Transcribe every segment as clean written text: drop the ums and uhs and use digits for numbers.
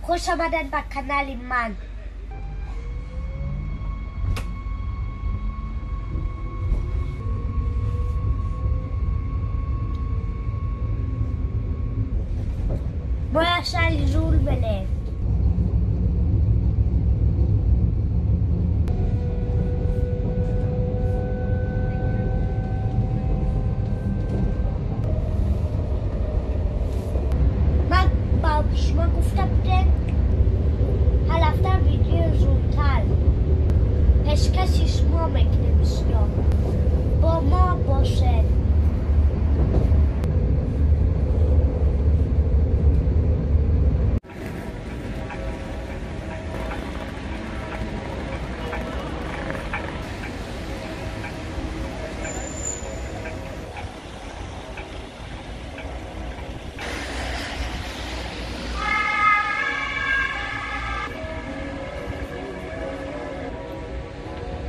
Хуш омадед ба канали ман. Моя шали жул беле. Шумо гуфта будем ҳар ҳафта видеои зудтар пешкаши шумо мекунем. Дӯстон, бо мо бошед.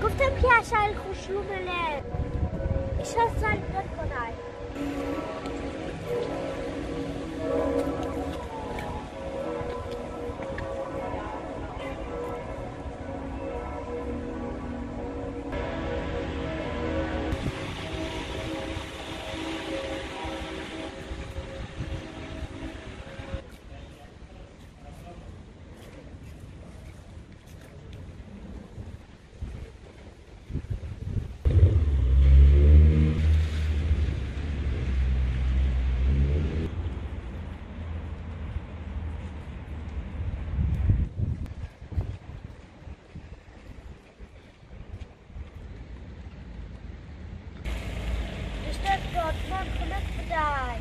Гуфтам ки асал хушрӯ меле. Иша сал накунай. Ман хунук будай.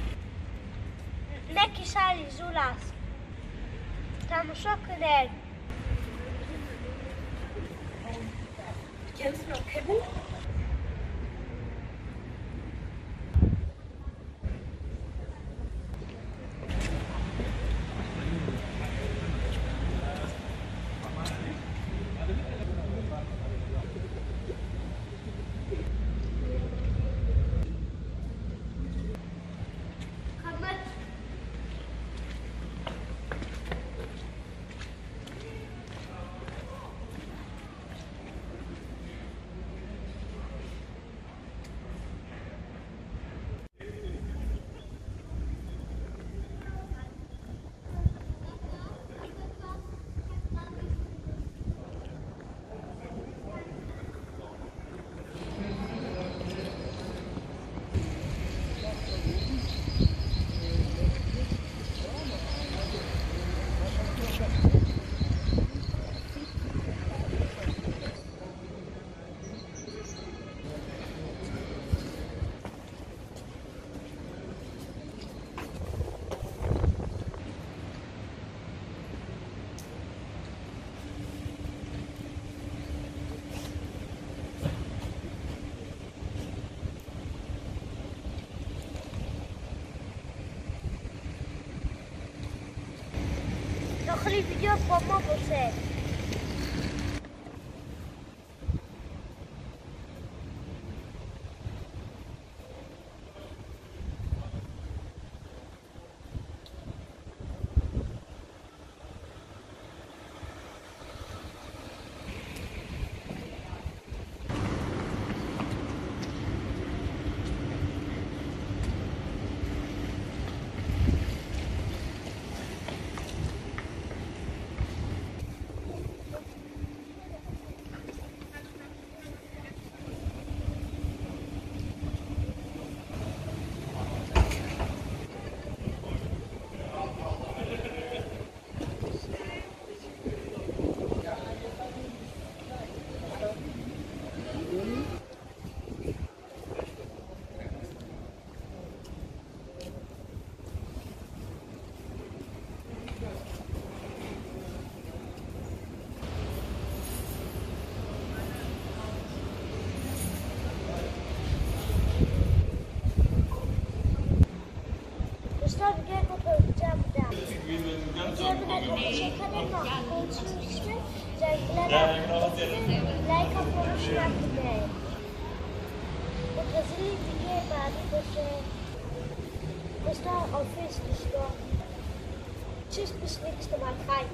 Неки шаҳри зул аст. Тамошо кунед. Kennst du noch Kevin? Дохили видео бо мо бошед. Дӯстон, видеои мо то инҷа будам. Лайка фаромӯш накунед. Мунтазири видеои баъдӣ бошед. Дӯстон, офис, дӯстон. Tschüss, bis nächste Mal. Bye.